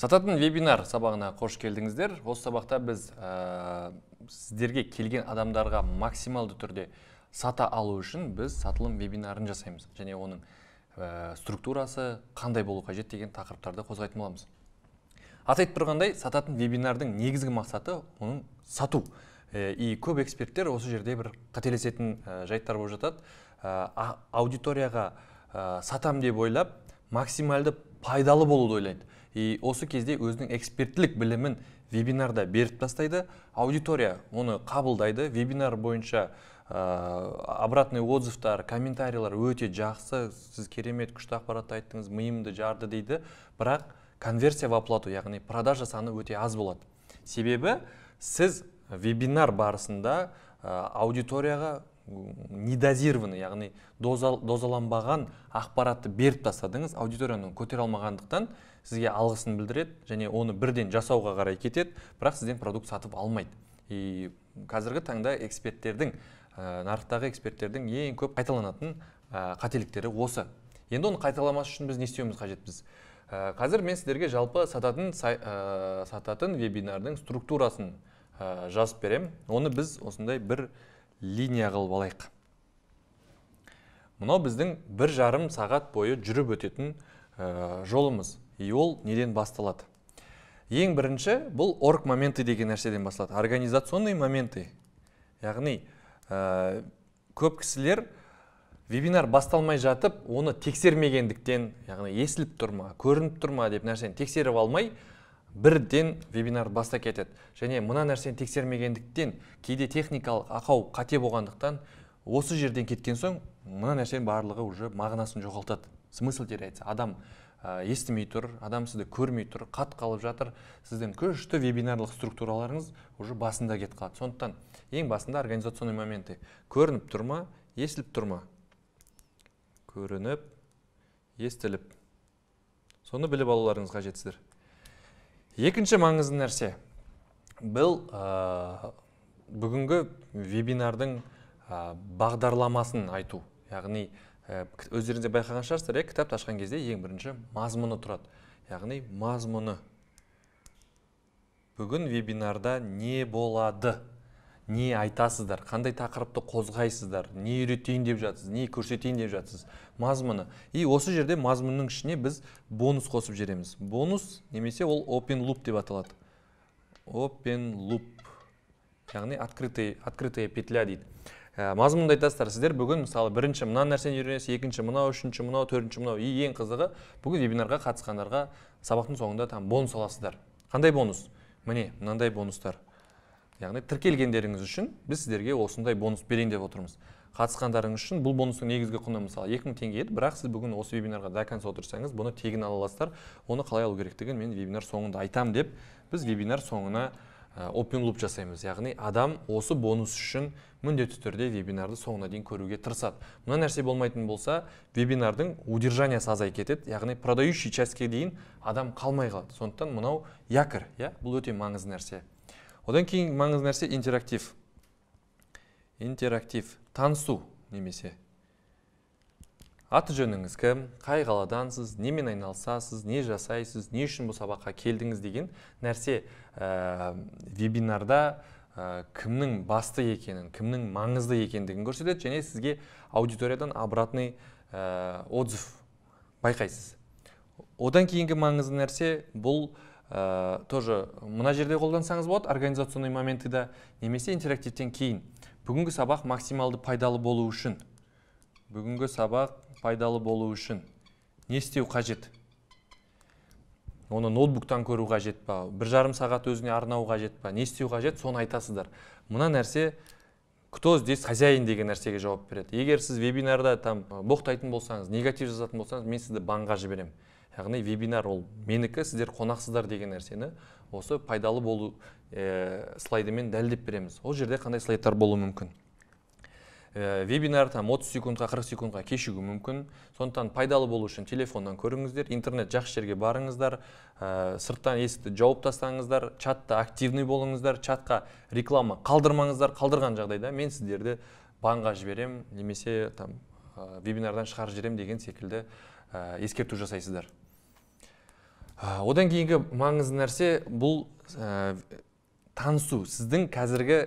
Сататын вебинар сабағына қош келдіңіздер. Осы сабақта біз сіздерге келген адамдарға максималды түрде сата алу үшін біз сатылым вебинарын жасаймыз. Және оның структурасы қандай болу қажет деген тақырыптарды қозғайтын боламыз. Аты айтып тұрғандай, сататын вебинардың негізгі мақсаты оның сату. И көп эксперттер осы жерде бір қателесетін жайттар болып жатады. Аудиторияға сатам деп ойлап, максималды пайдалы болуды ойлайды. И осы кезде өзінің эксперттілік білімін вебинарда беріп тастайды. Аудитория оны қабылдайды. Вебинар бойынша обратный отзывтар, комментарийлер өте жақсы, сіз керемет күшті ақпарат айттыңыз, миымды жарды дейді. Бірақ конверсия в оплату, яғни продажа саны өте аз болады. Себебі сіз вебинар барысында аудиторияға недозированный, яғни дозаланбаған ақпаратты беріп тастадыңыз, аудиторияны көтере алмағандықтан сізге алғысын білдіреді және оны бірден жасауға қарай кетеді, бірақ сізден продукт сатып алмайды. И қазіргі таңда эксперттердің, нарықтағы эксперттердің ең көп қайталанатын қателіктері осы. Енді оны қайталамас үшін біз не істеуіміз қажет біз? Қазір мен сіздерге жалпы сататын вебинардың структурасын жазып беремін. Оны біз осындай бір линия қылып алайық. Мынау біздің 1,5 сағат бойы жүріп өтетін жолымыз. И ол неден басталады? Ең бірінші бұл орг моменты деген нәрседен басталады. Организационный моменты. Яғни көп кісілер вебинар басталмай жатып, оны тексермегендіктен, яғни естіліп тұр ма, көрініп тұр ма деп нәрсені тексеріп алмай, бірден вебинар баста кетеді. Және мына нәрсені тексермегендіктен, кейде техникалық ақау қате болғандықтан, осы жерден кеткен соң, мына нәрсенің барлығы уже мағынасын жоғалтады. Смысл теряется. Адам естімей тұр, адам сізді көрмей тұр, қат қалып жатыр. Сіздің күшті вебинарлық структураларыңыз уже басында кетіп қалады. Сондықтан ең басында организационный моменты. Көрініп тұр ма, естіліп тұр ма? Көрініп, естіліп. Соны біліп алуларыңыз қажетсіздер. Екінші маңызды нәрсе. Бұл бүгінгі вебинардың бағдарламасын айту. Яғни өздеріңіз де байқаған шығарсыздар, кітапты ашқан кезде ең бірінші мазмұны тұрады. Яғни мазмұны. Бүгін вебинарда не болады? Не айтасыздар? Қандай тақырыпты қозғайсыздар? Не үйретейін деп жатсыз? Не көрсетейін деп жатсыз? Мазмұны. И осы жерде мазмұнның ішіне біз бонус қосып жібереміз. Бонус немесе ол open loop деп аталады. Open loop. Яғни открытая петля дейді. Мазмұнды айтасыздар, сіздер бүгін мысалы бірінші мына нәрсені үйренесіз, екінші мынау, үшінші мынау, төртінші мынау. И ең қызығы, бүгін вебинарға қатысқандарға сабақтың соңында там бонус аласыздар. Қандай бонус? Міне, мынандай бонустар. Яғни тіркелгендеріңіз үшін біз сіздерге осындай бонус берейін деп отырмыз. Қатысқандарыңыз үшін бұл бонустың негізгі құны мысалы 2000 теңге еді, бірақ сіз бүгін осы вебинарға до конца отырсаңыз, бұны тегін ала аласыздар. Оны қалай алу керектігін мен вебинар соңында айтам деп, біз вебинар соңына open loop жасаймыз. Яғни адам осы бонус үшін міндетті түрде вебинарды соңына дейін көруге тырысады. Мына нәрсе болмайтын болса, вебинардың удержаниясы азайып кетеді, яғни продающий частьке дейін адам қалмай қалады. Сондықтан мынау якорь, иә, бұл өте маңызды нәрсе. Одан кейін маңызды нәрсе интерактив. Интерактив, танысу немесе. Аты жөніңіз кім, қай қаладансыз, немен айналысасыз, не жасайсыз, не үшін бұл сабаққа келдіңіз деген нәрсе вебинарда кімнің басты екенін, кімнің маңызды екендігін көрсетеді және сізге аудиториядан обратный отзыв байқайсыз. Одан кейінгі маңызды нәрсе бұл тоже мына жерде қолдансаңыз болады, организационный моменты да, немесе интерактивтен кейін. Бүгінгі сабақ максималды пайдалы болу үшін. Бүгінгі сабақ пайдалы болу үшін не істеу қажет? Оны ноутбуктан көру қажет па? 1,5 сағат өзіне арнау қажет па? Не істеу қажет? Соны айтасыздар. Мына нәрсе кто здесь хозяин деген нәрсеге жауап береді. Егер сіз вебинарда там боқтайтын болсаңыз, негатив жазатын болсаңыз, мен сізді банға жіберемін. Яғни вебинар ол менікі, сіздер қонақсыздар деген нәрсені осы пайдалы болу слайдымен дәлелдеп береміз. Ол жерде қандай слайдтар болуы мүмкін? Вебинар там 30 секундқа, 40 секундқа кешігуі мүмкін. Сондықтан пайдалы болу үшін телефоннан көріңіздер, интернет жақсы жерге барыңыздар, сырттан есікті жауып тастаңыздар, чатта активный болыңыздар, чатқа реклама қалдырмаңыздар. Қалдырған жағдайда мен сіздерді банға жіберем, немесе там вебинардан шығарып жіберем деген секілді ескерту жасайсыздар. Одан кейінгі маңызды нәрсе бұл танысу, сіздің қазіргі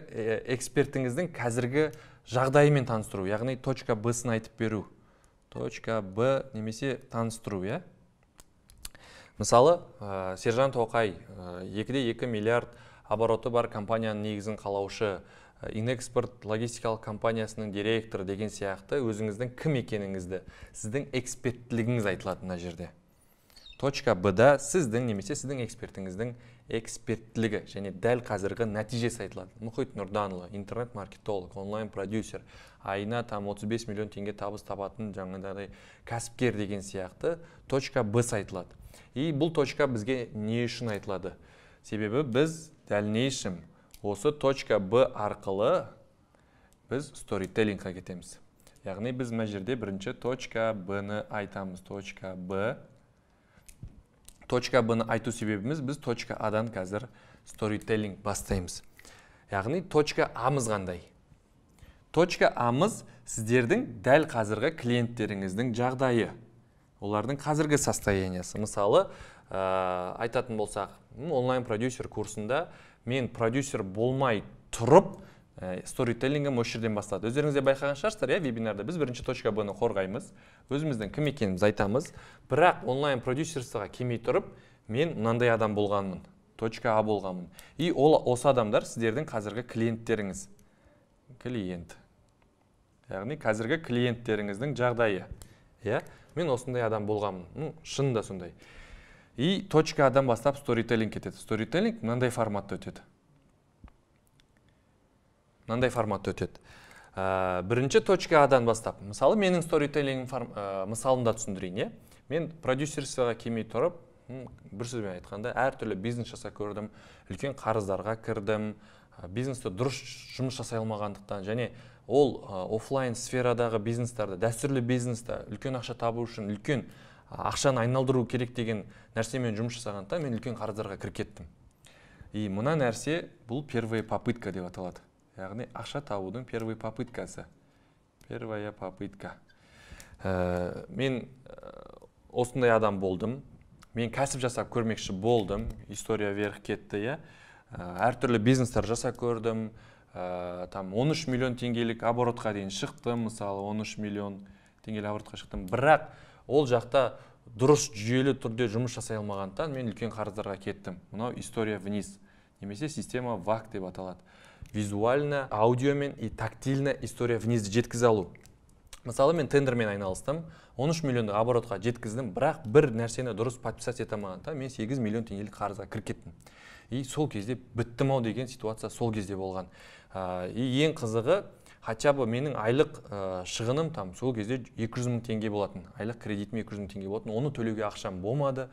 экспертіңіздің қазіргі жағдайымен таныстыру, яғни точка Б-сын айтып беру, точка Б немесе таныстыру, иә. Мысалы, Сержан Тоқай, 2,2 миллиард обороты бар компанияның негізін қалаушы, Инэкспорт логистикалық компаниясының директоры деген сияқты өзіңіздің кім екеніңізді, сіздің эксперттілігіңіз айтылады мына жерде. Точка Б-да сіздің немесе сіздің экспертіңіздің эксперттілігі және дәл қазіргі нәтижесі айтылады. Мұхит Нұрданұлы, интернет-маркетолог, онлайн-продюсер, айына там 35 миллион теңге табыс табатын жаңағыдай кәсіпкер деген сияқты точка Б айтылады. И бұл точка бізге не үшін айтылады? Себебі біз дальнейшем осы точка Б арқылы біз сторителлингқа кетеміз. Яғни біз мына жерде бірінші точка Б-ны айтамыз. Точка Б. Точка Б-ны айту себебіміз, біз точка А-дан қазір сторителлинг бастаймыз. Яғни точка А-мыз қандай? Точка А-мыз сіздердің дәл қазіргі клиенттеріңіздің жағдайы, олардың қазіргі состояниясы. Мысалы, айтатын болсақ, онлайн продюсер курсында мен продюсер болмай тұрып, сторителлингім осы жерден басталады. Өздеріңіз де байқаған шығарсыздар, иә, вебинарда біз бірінші точка Б-ны қорғаймыз, өзіміздің кім екенімізді айтамыз, бірақ онлайн продюсерствоға келмей тұрып, мен мынандай адам болғанмын, точка А болғанмын. И ол осы адамдар сіздердің қазіргі клиенттеріңіз. Клиент. Яғни қазіргі клиенттеріңіздің жағдайы. Иә? Мен осындай адам болғанмын. Ну, шынында сондай. И точка А-дан бастап сторителлинг кетеді. Сторителлинг мынандай форматта өтеді. Мынандай форматта өтеді. Бірінші точка А-дан бастап. Мысалы, менің сторителлинг мысалында түсіндірейін, иә? Мен продюсерствоға келмей тұрып, бір сөзбен айтқанда, әртүрлі бизнес жасап көрдім, үлкен қарыздарға кірдім, бизнесті дұрыс жұмыс жасай алмағандықтан және ол офлайн сферадағы бизнестарды, дәстүрлі бизнесті үлкен ақша табу үшін үлкен ақшаны айналдыру керек деген нәрсемен жұмыс жасағандықтан мен үлкен қарыздарға кіріп кеттім. И мына нәрсе бұл первая попытка деп аталады. Яғни ақша табудың первая попыткасы. Первая попытка. Мен осындай адам болдым. Мен кәсіп жасап көрмекші болдым. История вверх кетті, иә. Әртүрлі бизнестер жасап көрдім. Там 13 миллион теңгелік оборотқа дейін шықтым, мысалы, 13 миллион теңгелік оборотқа шықтым. Бірақ ол жақта дұрыс жүйелі түрде жұмыс жасай алмағандықтан мен үлкен қарыздарға кеттім. Мынау история вниз немесе система ВАК деп аталады. Визуально, аудиомен и тактильно история вниз жеткізе алу. Мысалы, мен тендермен айналыстым, 13 миллиондық оборотқа жеткіздім, бірақ бір нәрсені дұрыс подписать ете алмағандықтан мен 8 миллион теңгелік қарызға кіріп кеттім. И сол кезде біттім ау деген ситуация сол кезде болған. И ең қызығы, хотя бы менің айлық шығыным там сол кезде 200 мың теңге болатын. Айлық кредитім 200 мың теңге болатын. Оны төлеуге ақшам болмады.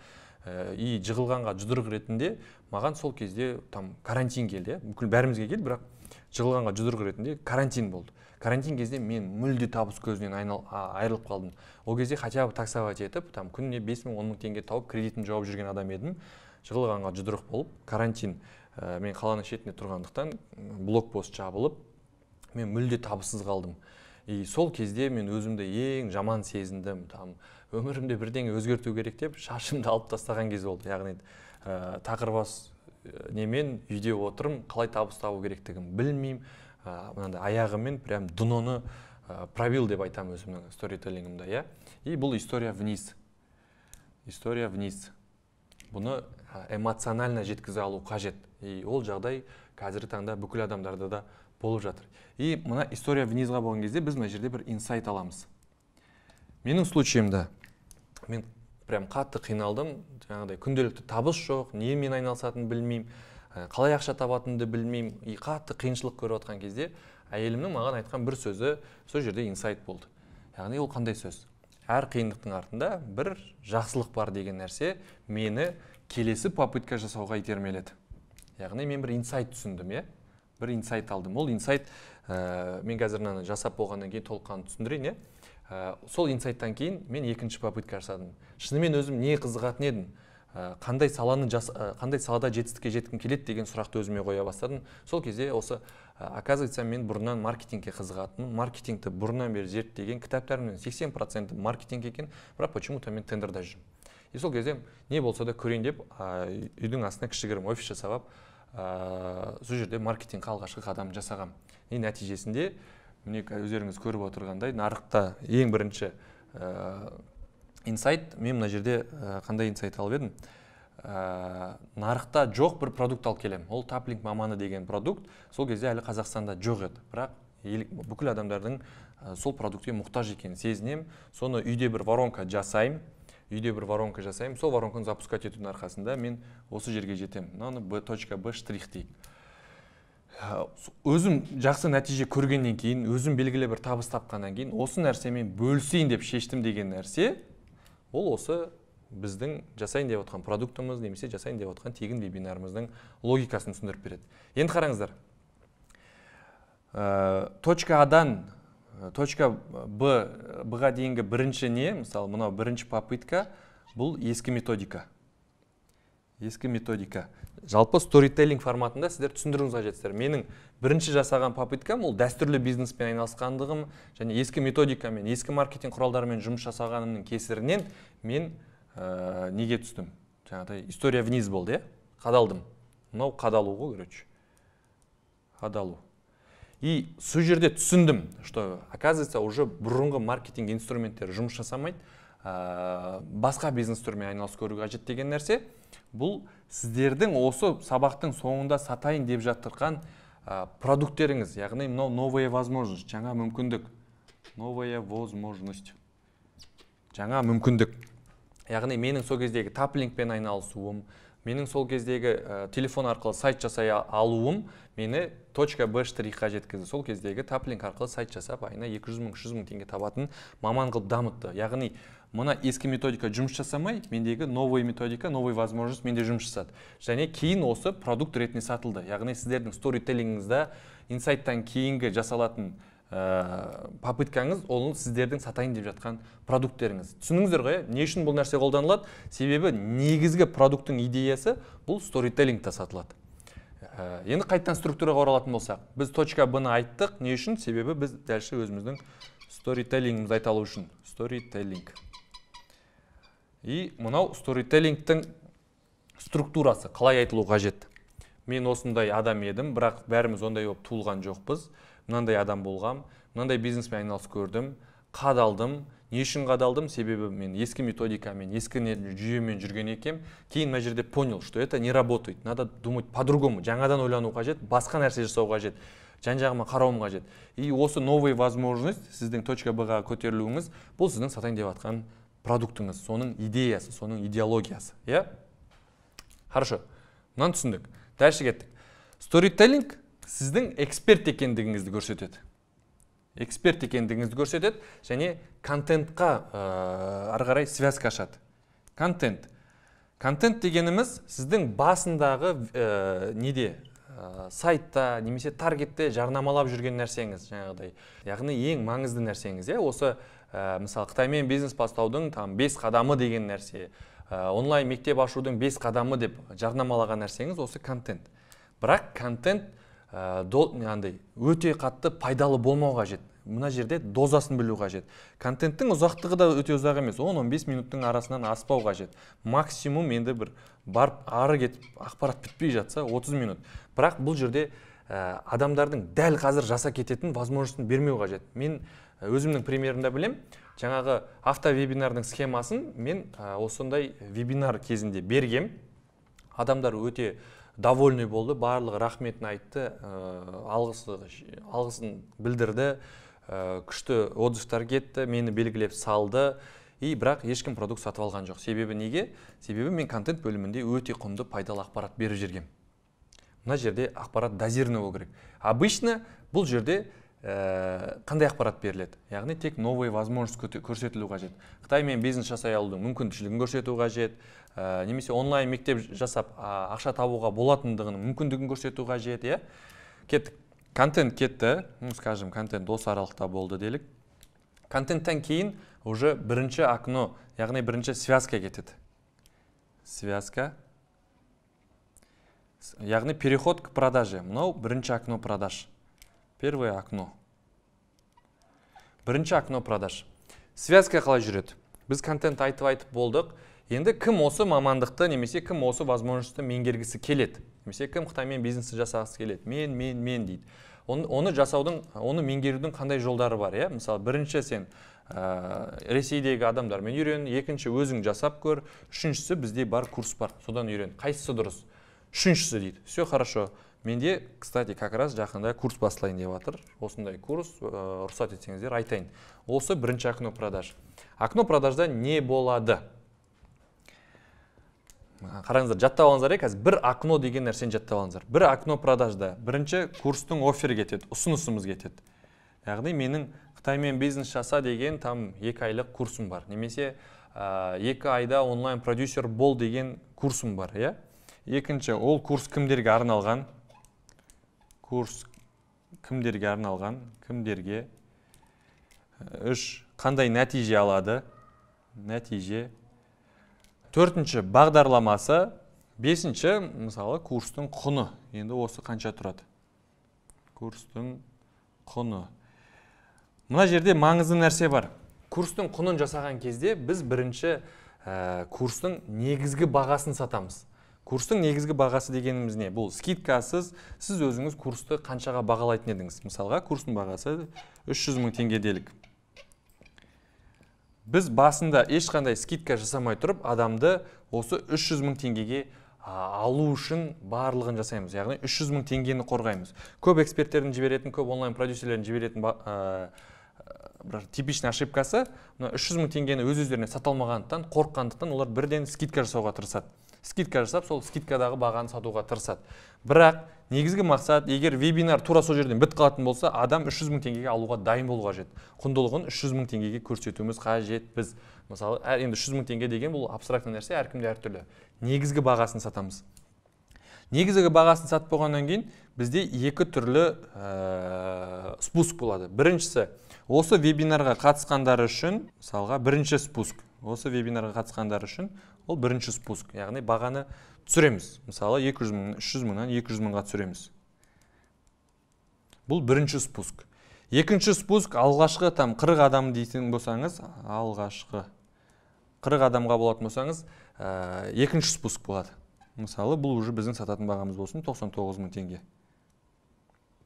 И жығылғанға жұдырық ретінде маған сол кезде там карантин келді. Бүкіл бәрімізге келді, бірақ жығылғанға жұдырық ретінде карантин болды. Карантин кезде мен мүлде табыс көзінен айырылып қалдым. Ол кезде хотя бы таксовать етіп, там күніне 5 мың, 10 мың теңге тауып кредитін жауып жүрген адам едім. Жығылғанға жұдырық болып, карантин, мен қаланың шетінде тұрғандықтан блокпост жабылып, мен мүлде табыссыз қалдым. И сол кезде мен өзімді ең жаман сезіндім. Там өмірімде бірдеңе өзгерту керек деп шашымды алып тастаған кез болды. Яғни тақырбас немен үйде отырмын, қалай табыс табу керектігін білмеймін. Мынандай аяғыммен прям дноны пробил деп айтамын өзімнің сторителлингімде, иә. И бұл история вниз. История вниз. Бұны эмоционально жеткізе алу қажет. И ол жағдай қазіргі таңда бүкіл адамдарда да болып жатыр. И мына история внизға болған кезде біз мына жерде бір инсайт аламыз. Менің случайымда мен прям қатты қиналдым. Жаңағыдай күнделікті табыс жоқ, немен айналысатынын білмеймін, қалай ақша табатынымды білмеймін. И қатты қиыншылық көріп жатқан кезде әйелімнің маған айтқан бір сөзі сол жерде инсайт болды. Яғни ол қандай сөз? Әр қиындықтың артында бір жақсылық бар деген нәрсе мені келесі попытка жасауға итермеледі. Яғни мен бір инсайт түсіндім, иә? Бір инсайт алдым. Ол инсайт, мен қазір мынаны жасап болғаннан кейін толыққанды түсіндірейін, иә? Сол инсайттан кейін мен екінші попытка жасадым. Шынымен өзім не қызығатын едім? Қандай саланы қандай салада жетістікке жеткім келеді деген сұрақты өзіме қоя бастадым. Сол кезде осы, оказывается, мен бұрыннан маркетингке қызығатынмын. Маркетингті бұрыннан бері зерттеген, кітаптарымның 80% маркетинг екен, бірақ почему-то мен тендерда жүрмін. И сол кезде не болса да көрейін деп, үйдің астына кішігірім офис жасап алып, сол жерде маркетингке алғашқы қадам жасағам. И нәтижесінде міне, өздеріңіз көріп отырғандай, нарықта ең бірінші инсайт, мен мына жерде қандай инсайт алып едім? Нарықта жоқ бір продукт алып келемін. Ол Таплинк маманы деген продукт. Сол кезде әлі Қазақстанда жоқ еді, бірақ бүкіл адамдардың сол продуктке мұқтаж екенін сезінемін. Соны үйде бір воронка жасаймын, үйде бір воронка жасаймын. Сол воронканы запускать етудің арқасында мен осы жерге жетемін. Мынаны Б, точка Б штрих дейік. Өзім жақсы нәтиже көргеннен кейін, өзім белгілі бір табыс тапқаннан кейін, осы нәрсемен бөлісейін деп шештім деген нәрсе, ол осы біздің жасайын деп отқан продуктымыз немесе жасайын деп отқан тегін вебинарымыздың логикасын түсіндіріп береді. Енді қараңыздар, точка Адан точка Б, Б-ға дейінгі бірінші не, мысалы, мынау бірінші попытка, бұл ескі методика. Ескі методика. Жалпы сторителлинг форматында сіздер түсіндіруіңіз қажетсіздер. Менің бірінші жасаған попыткам, ол дәстүрлі бизнеспен айналысқандығым және ескі методикамен, ескі маркетинг құралдарымен жұмыс жасағанымның кесірінен мен неге түстім? Жаңағыдай история вниз болды, иә? Қадалдым. Мынау қадалу ғой, короче. Қадалу. И сол жерде түсіндім, что, оказывается, уже бұрынғы маркетинг инструменттері жұмыс жасамайды, басқа бизнес түрімен айналысып көру қажет деген нәрсе. Бұл сіздердің осы сабақтың соңында сатайын деп жатырған продукттеріңіз, яғни мынау новая возможность, жаңа мүмкіндік, новая возможность, жаңа мүмкіндік. Яғни менің сол кездегі Таплинкпен айналысуым, менің сол кездегі телефон арқылы сайт жасай алуым мені точка Б штрихқа жеткізді. Сол кездегі Таплинк арқылы сайт жасап, айына 200 мың, 300 мың теңге табатын маман қылып дамытты. Яғни мына ескі методика жұмыс жасамай, мендегі новый методика, новый возможность менде жұмыс жасады. Және кейін осы продукт ретінде сатылды. Яғни сіздердің сторителлингіңізде инсайттан кейінгі жасалатын попыткаңыз, ол сіздердің сатайын деп жатқан продукттеріңіз. Түсіндіңіздер ғой, иә? Не үшін бұл нәрсе қолданылады? Себебі негізгі продукттың идеясы бұл сторителлингте сатылады. Енді қайтадан структураға оралатын болсақ, біз точка Б-ны айттық. Не үшін? Себебі біз дальше өзіміздің сторителлингімізді айта алу үшін. Сторителлинг. И мынау сторителлингтің структурасы қалай айтылу қажет? Мен осындай адам едім, бірақ бәріміз ондай болып туылған жоқпыз. Мынандай адам болғам, мынандай бизнеспен айналысып көрдім, қадалдым. Не үшін қадалдым? Себебі мен ескі методикамен, ескі жүйемен жүрген екем. Кейін мына жерде понял, что это не работает. Надо думать по-другому. Жаңадан ойлану қажет, басқа нәрсе жасау қажет. Жан-жағыма қарауым қажет. И осы новый возможность, сіздің точка Б-ға көтерілуіңіз, бұл сіздің сатайын деп жатқан продуктыңыз, соның идеясы, соның идеологиясы. Иә? Хорошо. Мынаны түсіндік. Дальше кеттік. Сторителлинг сіздің эксперт екендігіңізді көрсетеді. Эксперт екендігіңізді көрсетеді және контентқа ары қарай связка ашады. Контент. Контент дегеніміз сіздің басындағы неде, сайтта немесе таргетте жарнамалап жүрген нәрсеңіз жаңағыдай. Яғни ең маңызды нәрсеңіз, иә, осы мысалы, Қытаймен бизнес бастаудың там 5 қадамы деген нәрсе, онлайн мектеп ашудың 5 қадамы деп жарнамалаған нәрсеңіз осы контент. Бірақ контент андай өте қатты пайдалы болмау қажет. Мына жерде дозасын білу қажет. Контенттің ұзақтығы да өте ұзақ емес, 10-15 минуттың арасынан аспау қажет. Максимум енді бір барып ары кетіп ақпарат бітпей жатса 30 минут. Бірақ бұл жерде адамдардың дәл қазір жаса кететін возможностьін бермеу қажет. Мен өзімнің примерімде білем, жаңағы автовебинардың схемасын мен осындай вебинар кезінде бергем. Адамдар өте довольный болды, барлығы рахметін айтты, алғысын білдірді, күшті отзывтар кетті, мені белгілеп салды. И бірақ ешкім продукт сатып алған жоқ. Себебі неге? Себебі мен контент бөлімінде өте құнды, пайдалы ақпарат беріп жібергем. Мына жерде ақпарат дозированный болу керек. Обычно бұл жерде қандай ақпарат беріледі? Яғни тек новые возможность көрсетілу қажет. Қытаймен бизнес жасай алудың мүмкіншілігін көрсету қажет, немесе онлайн мектеп жасап, ақша табуға болатындығының мүмкіндігін көрсету қажет, иә? Кеттік. Контент кетті. Ну, скажем, контент осы аралықта болды делік. Контенттен кейін уже бірінші окно, яғни бірінші связка кетеді. Связка. Яғни переход к продаже. Мынау бірінші окно продаж. Первое окно. Бірінші окно продаж. Связка қалай жүреді? Біз контент айтып-айтып болдық. Енді кім осы мамандықты немесе кім осы возможностьті меңгергісі келеді, немесе кім Қытаймен бизнесті жасағысы келеді, мен, мен, мен дейді. Оны жасаудың, оны меңгерудің қандай жолдары бар, иә? Мысалы, бірінші сен Ресейдегі адамдармен үйрен, екінші өзің жасап көр, үшіншісі бізде бар курс бар, содан үйрен. Қайсысы дұрыс? Үшіншісі дейді. Все хорошо. Менде, кстати, как раз жақында курс басталайын деп жатыр. Осындай курс, рұқсат етсеңіздер айтайын. Осы бірінші окно продаж. Окно продажда не болады? Қараңыздар, жаттап алыңыздар, қазір бір окно деген нәрсені жаттап алыңыздар. Бір окно продажда бірінші курстың оффері кетеді, ұсынысымыз кетеді. Яғни менің Қытаймен бизнес жаса деген там 2 айлық курсым бар, немесе 2 айда онлайн продюсер бол деген курсым бар, иә? Екінші, ол курс кімдерге арналған? Курс кімдерге арналған? Кімдерге? Үш, қандай нәтиже алады? Нәтиже. Төртінші, бағдарламасы. Бесінші, мысалы, курстың құны. Енді осы қанша тұрады? Курстың құны. Мына жерде маңызды нәрсе бар. Курстың құнын жасаған кезде біз бірінші курстың негізгі бағасын сатамыз. Курстың негізгі бағасы дегеніміз не? Бұл скидкасыз, сіз өзіңіз курсты қаншаға бағалайтын едіңіз? Мысалға, курстың бағасы 300 мың теңге делік. Біз басында ешқандай скидка жасамай тұрып, адамды осы 300 мың теңгеге алу үшін барлығын жасаймыз. Яғни 300 мың теңгені қорғаймыз. Көп эксперттердің жіберетін, көп онлайн продюсерлердің жіберетін бір типичный ошибкасы, мына 300 мың теңгені өз өздеріне сата алмағандықтан, қорыққандықтан олар бірден скидка жасауға тырысады. Скидка жасап, сол скидкадағы бағаны сатуға тырысады. Бірақ негізгі мақсат, егер вебинар тура сол жерден бітіп қалатын болса, адам 300 мың теңгеге алуға дайын болу қажет. Құндылығын 300 мың теңгеге көрсетуіміз қажет біз. Мысалы, енді 300 мың теңге деген бұл абстрактный нәрсе, әркімде әртүрлі. Негізгі бағасын сатамыз. Негізгі бағасын сатып болғаннан кейін бізде екі түрлі спуск болады. Біріншісі, осы вебинарға қатысқандар үшін, мысалға, бірінші спуск. Осы вебинарға қатысқандар үшін ол бірінші спуск, яғни бағаны түсіреміз. Мысалы, 200 мың, 300 мыңнан 200 мыңға түсіреміз. Бұл бірінші спуск. Екінші спуск, алғашқы там 40 адам дейтін болсаңыз, алғашқы 40 адамға болатын болсаңыз, екінші спуск болады. Мысалы, бұл уже біздің сататын бағамыз болсын 99 мың теңге.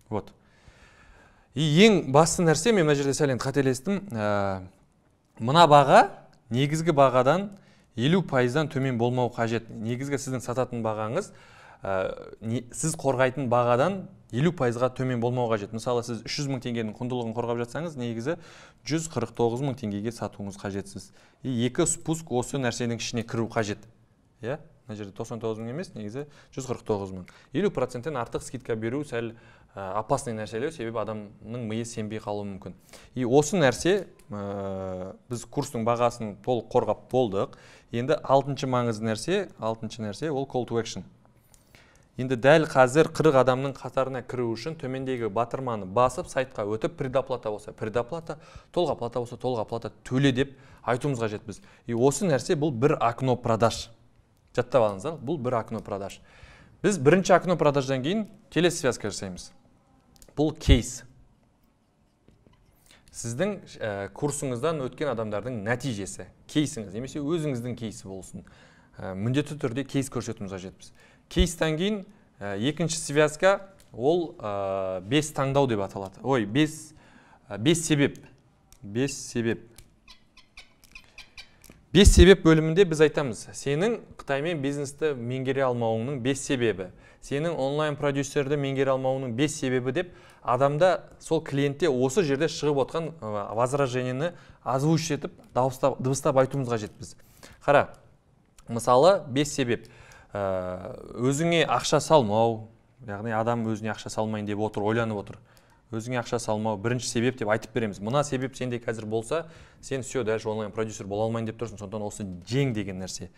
Вот. И ең басты нәрсе, мен мына жерде сәл енді қателестім, мына баға негізгі бағадан 50%-дан төмен болмау қажет. Негізгі сіздің сататын бағаңыз, сіз қорғайтын бағадан 50%-ға төмен болмау қажет. Мысалы, сіз 300 мың теңгенің құндылығын қорғап жатсаңыз, негізі 149 мың теңгеге сатуыңыз қажетсіз. И екі спуск осы нәрсенің ішіне кіру қажет. Иә? Мына жерде 99 мың емес, негізі 149 мың. 50%-тен артық скидка беру сәл опасный нәрселеу, себебі адамның миы сенбей қалуы мүмкін. И осы нәрсе, біз курстың бағасын толық қорғап болдық. Енді алтыншы маңызды нәрсе, алтыншы нәрсе ол call to action. Енді дәл қазір 40 адамның қатарына кіру үшін төмендегі батырманы басып, сайтқа өтіп, предоплата болса предоплата, толық оплата болса толық оплата төле деп айтуымыз қажет біз. И осы нәрсе бұл бір окно продаж. Жаттап алыңыздар, бұл бір окно продаж. Біз бірінші окно продаждан кейін келесі связка жасаймыз. Бұл кейс. Сіздің курсыңыздан өткен адамдардың нәтижесі, кейсіңіз немесе өзіңіздің кейсі болсын. Міндетті түрде кейс көрсетуіміз қажетпіз. Кейстен кейін екінші связка ол 5 таңдау деп аталады. Ой, 5 себеп. 5 себеп. 5 себеп бөлімінде біз айтамыз, сенің Қытаймен бизнесті меңгере алмауыңның 5 себебі, сенің онлайн продюсерді меңгере алмауыңның 5 себебі деп адамда, сол клиентте осы жерде шығып отқан возражениені озвучить етіп, дыбыстап айтуымыз қажет біз. Қара, мысалы, 5 себеп. Өзіңе ақша салмау, яғни адам өзіне ақша салмайын деп отыр, ойланып отыр. Өзіңе ақша салмау бірінші себеп деп айтып береміз. Мына себеп сенде қазір болса, сен все, дальше онлайн продюсер бола алмайын деп тұрсың, сондықтан осы жең деген нәрсе.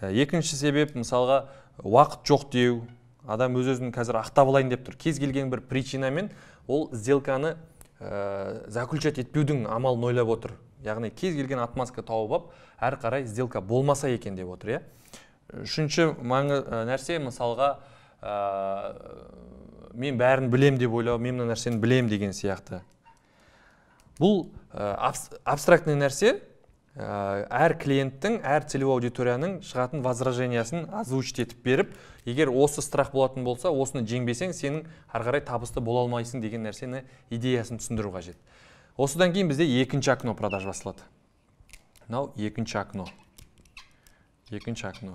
Екінші себеп, мысалға, уақыт жоқ деу. Адам өз-өзін қазір ақтап алайын деп тұр. Кез келген бір причинамен ол сделканы заключать етпеудің амалын ойлап отыр. Яғни кез келген отмазка тауып алып, әрі қарай сделка болмаса екен деп отыр, иә. Үшінші нәрсе, мысалға, мен бәрін білем деп ойлау, мен мына нәрсені білем деген сияқты. Бұл абстрактный нәрсе. Әр клиенттің, әр целевой аудиторияның шығатын возражениясын озвучить етіп беріп, егер осы страх болатын болса, осыны жеңбесең, сенің ары қарай табысты бола алмайсың деген нәрсені, идеясын түсіндіру қажет. Осыдан кейін бізде екінші окно продаж басталады. Мынау екінші окно. Екінші окно.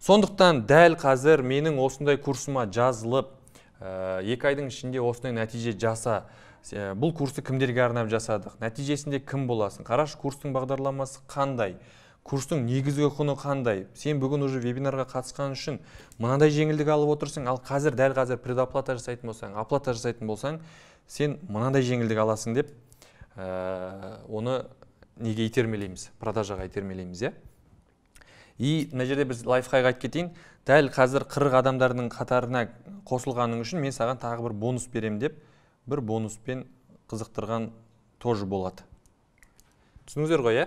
Сондықтан дәл қазір менің осындай курсыма жазылып, 2 айдың ішінде осындай нәтиже жаса. Бұл курсты кімдерге арнап жасадық, нәтижесінде кім боласың, қарашы курстың бағдарламасы қандай, курстың негізгі құны қандай, сен бүгін уже вебинарға қатысқан үшін мынандай жеңілдік алып отырсың, ал қазір дәл қазір предоплата жасайтын болсаң, оплата жасайтын болсаң, сен мынандай жеңілдік аласың деп, оны неге итермелейміз, продажаға итермелейміз, иә? И мына жерде біз лайфхак айтып кетейін, дәл қазір 40 адамдардың қатарына қосылғаның үшін мен саған тағы бір бонус беремін деп, бір бонуспен қызықтырған тоже болады. Түсіндіңіздер ғой, иә?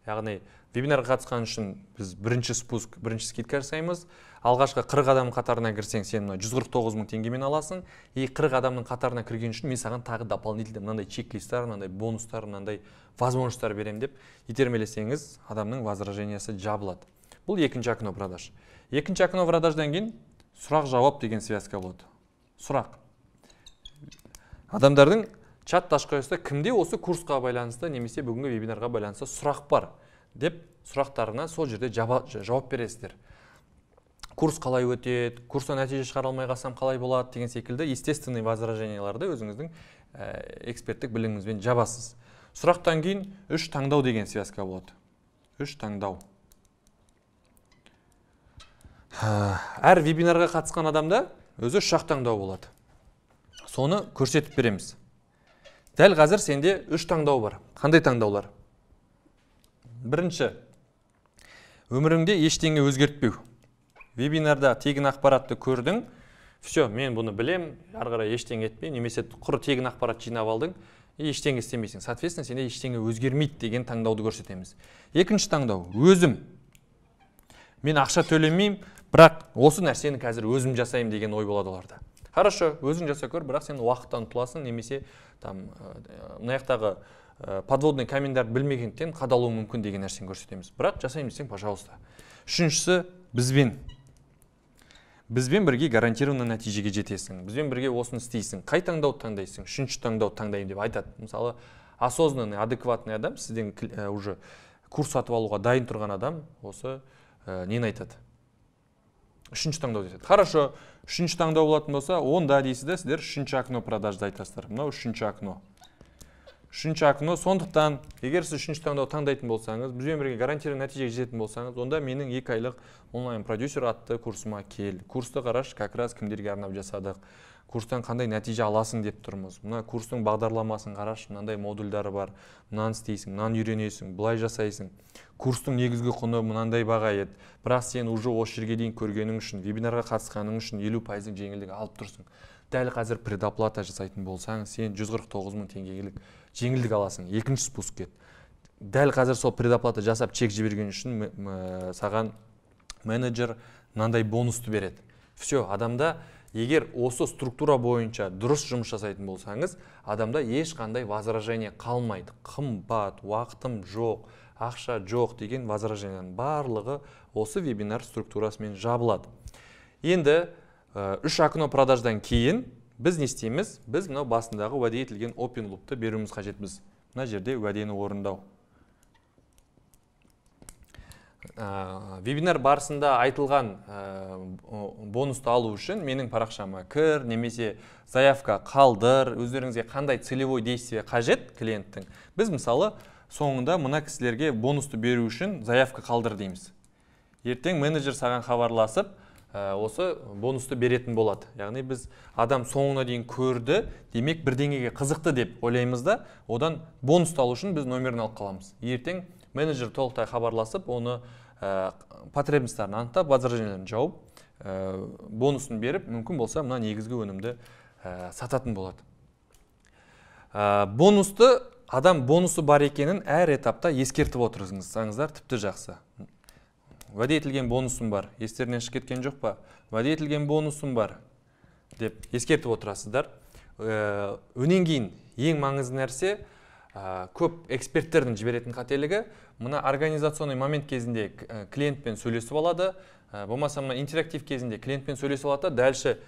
Яғни вебинарға қатысқан үшін біз бірінші спуск, бірінші скидка жасаймыз. Алғашқы 40 адамның қатарына кірсең, сен мына 149 мың теңгемен аласың. И 40 адамның қатарына кірген үшін мен саған тағы дополнительно мынандай чек-листтар, мынандай бонустар, мынандай возможностьтар беремін деп итермелесеңіз, адамның возражениясы жабылады. Бұл екінші окно продаж. Екінші окно продаждан кейін сұрақ-жауап деген связка болады. Сұрақ. Адамдардың чат ташқайсында кімде осы курсқа байланысты немесе бүгінгі вебинарға байланысты сұрақ бар деп сұрақтарына сол жерде жауап бересіздер. Курс қалай өтеді, курстан нәтиже шығара алмай қалсам қалай болады деген секілді естественный возраженияларды өзіңіздің эксперттік біліміңізбен жабасыз. Сұрақтан кейін үш таңдау деген связка болады. Үш таңдау. Әр вебинарға қатысқан адамда өзі үш таңдау болады. Соны көрсетіп береміз. Дәл қазір сенде үш таңдау бар. Қандай таңдаулар? Бірінші, өміріңде ештеңе өзгертпеу. Вебинарда тегін ақпаратты көрдің, все, мен бұны білем, ары қарай ештеңе етпей, немесе құр тегін ақпарат жинап алдың, ештеңе істемейсің. Соответственно, сенде ештеңе өзгермейді деген таңдауды көрсетеміз. Екінші таңдау, өзім. Мен ақша төлемеймін, бірақ осы нәрсені қазір өзім жасаймын деген ой болады оларда. Хорошо, өзің жаса көр, бірақ сен уақыттан ұтыласың, немесе там мына жақтағы подводный камендарды білмегендіктен қадалуы мүмкін деген нәрсені көрсетеміз. Бірақ жасаймын десең, пожалуйста. Үшіншісі, бізбен. Бізбен бірге гарантированно нәтижеге жетесің. Бізбен бірге осыны істейсің. Қай таңдауды таңдайсың? Үшінші таңдауды таңдаймын деп айтады. Мысалы, осознанный, адекватный адам, сізден уже курс сатып алуға дайын тұрған адам осы нені айтады? Үшінші таңдау деседі. Хорошо, үшінші таңдау болатын болса, онда дейсіз де, сіздер үшінші окно продажды айтасыздар. Мынау үшінші окно. Үшінші окно, сондықтан, егер сіз үшінші таңдау таңдайтын болсаңыз, бізбен бірге гарантированный нәтижеге жететін болсаңыз, онда менің 2 айлық онлайн продюсер атты курсыма кел. Курсты қараш, как раз кімдерге арнап жасадық. Курстан қандай нәтиже аласың деп тұрмыз. Мына курстың бағдарламасын қараш, мынандай модульдары бар. Мынаны істейсің, мынаны үйренесің, былай жасайсың. Курстың негізгі құны мынандай баға еді. Бірақ сен уже осы жерге дейін көргенің үшін, вебинарға қатысқаның үшін 50% жеңілдік алып тұрсың. Дәл қазір предоплата жасайтын болсаң, сен 149 мың теңгелік жеңілдік аласың. Екінші спуск кет. Дәл қазір сол предоплата жасап чек жіберген үшін саған менеджер мынандай бонусты береді. Все, адамда егер осы структура бойынша дұрыс жұмыс жасайтын болсаңыз, адамда ешқандай возражение қалмайды. Қымбат, уақытым жоқ, ақша жоқ деген возраженияның барлығы осы вебинар структурасымен жабылады. Енді үш окно продаждан кейін біз не істейміз? Біз мынау басындағы уәде етілген open loop'ты беруіміз қажетпіз. Мына жерде уәдені орындау. Вебинар барысында айтылған бонусты алу үшін менің парақшама кір, немесе заявка қалдыр, өздеріңізге қандай целевой действие қажет клиенттің. Біз мысалы соңында мына кісілерге бонусты беру үшін заявка қалдыр дейміз. Ертең менеджер саған хабарласып, осы бонусты беретін болады. Яғни біз адам соңына дейін көрді, демек бірдеңеге қызықты деп ойлаймыз да, одан бонусты алу үшін біз номерін алып қаламыз. Ертең менеджер толықтай хабарласып, оны потребностьтарын анықтап, возражениелерін жауып, бонусын беріп, мүмкін болса мына негізгі өнімді сататын болады. Бонусты, адам бонусы бар екенін әр этапта ескертіп отырсаңыздар тіпті жақсы. Уәде етілген бонусым бар, естерінен шығып кеткен жоқ па? Уәде етілген бонусым бар деп ескертіп отырасыздар. Өнен кейін ең маңызды нәрсе, Көп эксперттердің жіберетін қателігі: мына организационный момент кезінде клиентпен сөйлесіп алады, болмаса мына интерактив кезінде клиентпен сөйлесіп алады да, дальше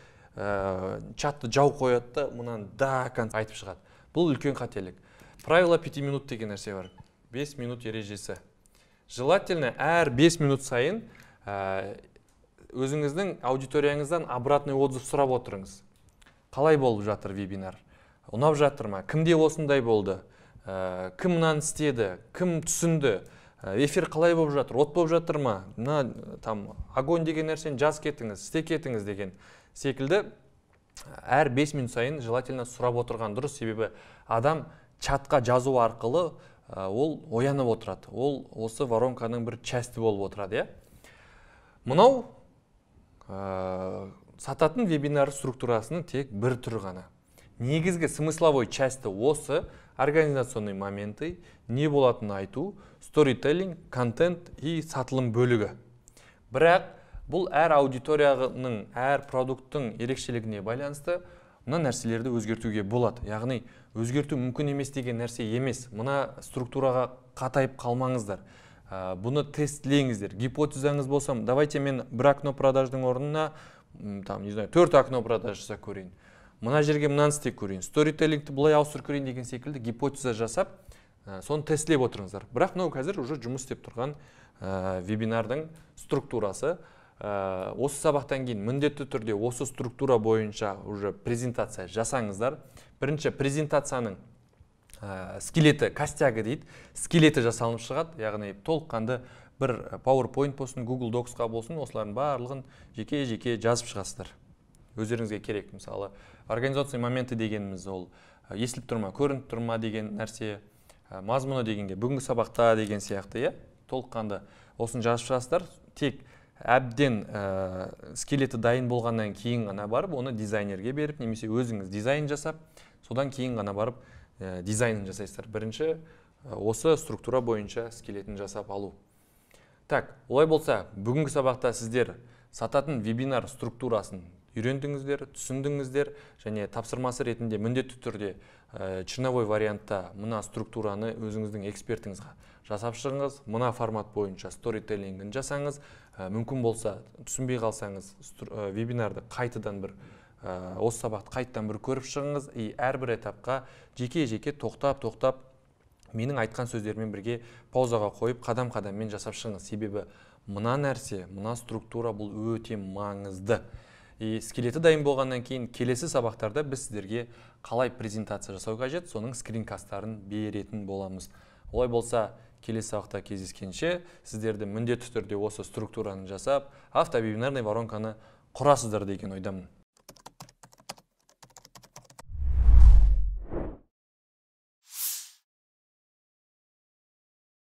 чатты жауып қояды да, мынаны до конца айтып шығады. Бұл үлкен қателік. Правило 5 минут деген нәрсе бар, 5 минут ережесі. Желательно әр 5 минут сайын өзіңіздің аудиторияңыздан обратный отзыв сұрап отырыңыз: қалай болып жатыр вебинар, ұнап жатыр ма, кімде осындай болды, кім мынаны істеді, кім түсінді, эфир қалай болып жатыр, от болып жатыр ма, мына там огонь деген нәрсені жазып кетіңіз, істеп кетіңіз деген секілді. Әр 5 минут сайын желательно сұрап отырған дұрыс, себебі адам чатқа жазу арқылы ол оянып отырады, ол осы воронканың бір часті болып отырады, иә. Мынау сататын вебинар структурасының тек бір түрі ғана. Негізгі смысловой часті осы: организационный моменты, не болатынын айту, сторителлинг, контент и сатылым бөлігі. Бірақ бұл әр аудиторияның, әр продукттың ерекшелігіне байланысты мына нәрселерді өзгертуге болады. Яғни өзгерту мүмкін емес деген нәрсе емес. Мына структураға қатайып қалмаңыздар, бұны тестлеңіздер. Гипотезаңыз болса, давайте мен бір окно продаждың орнына там, не знаю, төрт окно продаж жасап көрейін, мына жерге мынаны істеп көрейін, сторителлингті былай ауыстырып көрейін деген секілді гипотеза жасап, соны тестлеп отырыңыздар. Бірақ мынау қазір уже жұмыс істеп тұрған вебинардың структурасы. Осы сабақтан кейін міндетті түрде осы структура бойынша уже презентация жасаңыздар. Бірінші презентацияның скелеті, костягы дейді, скелеті жасалынып шығады. Яғни толыққанды бір PowerPoint болсын, Google Docsқа болсын, осылардың барлығын жеке жеке жазып шығасыздар өздеріңізге керек. Мысалы, организационный моменты дегеніміз ол естіліп тұр ма, көрініп тұр ма деген нәрсе, мазмұны дегенге бүгінгі сабақта деген сияқты, иә, толыққанды осыны жазып шығасыздар. Тек әбден скелеті дайын болғаннан кейін ғана барып, оны дизайнерге беріп немесе өзіңіз дизайн жасап, содан кейін ғана барып дизайнын жасайсыздар. Бірінші осы структура бойынша скелетін жасап алу. Так, олай болса, бүгінгі сабақта сіздер сататын вебинар структурасын үйрендіңіздер, түсіндіңіздер және тапсырмасы ретінде міндетті түрде черновой вариантта мына структураны өзіңіздің экспертіңізге жасап шығыңыз, мына формат бойынша сторителлингін жасаңыз. Мүмкін болса, түсінбей қалсаңыз, вебинарды қайтадан бір, осы сабақты қайтадан бір көріп шығыңыз и әрбір этапқа жеке жеке тоқтап тоқтап, менің айтқан сөздеріммен бірге паузаға қойып, қадам қадаммен жасап шығыңыз. Себебі мына нәрсе, мына структура, бұл өте маңызды. И скелеті дайын болғаннан кейін келесі сабақтарда біз сіздерге қалай презентация жасау қажет, соның скринкасттарын беретін боламыз. Олай болса, келесі сабақта кездескенше! Сіздерді міндетті түрде осы структураны жасап, автовебинарный воронканы құрасыздар деген ойдамын.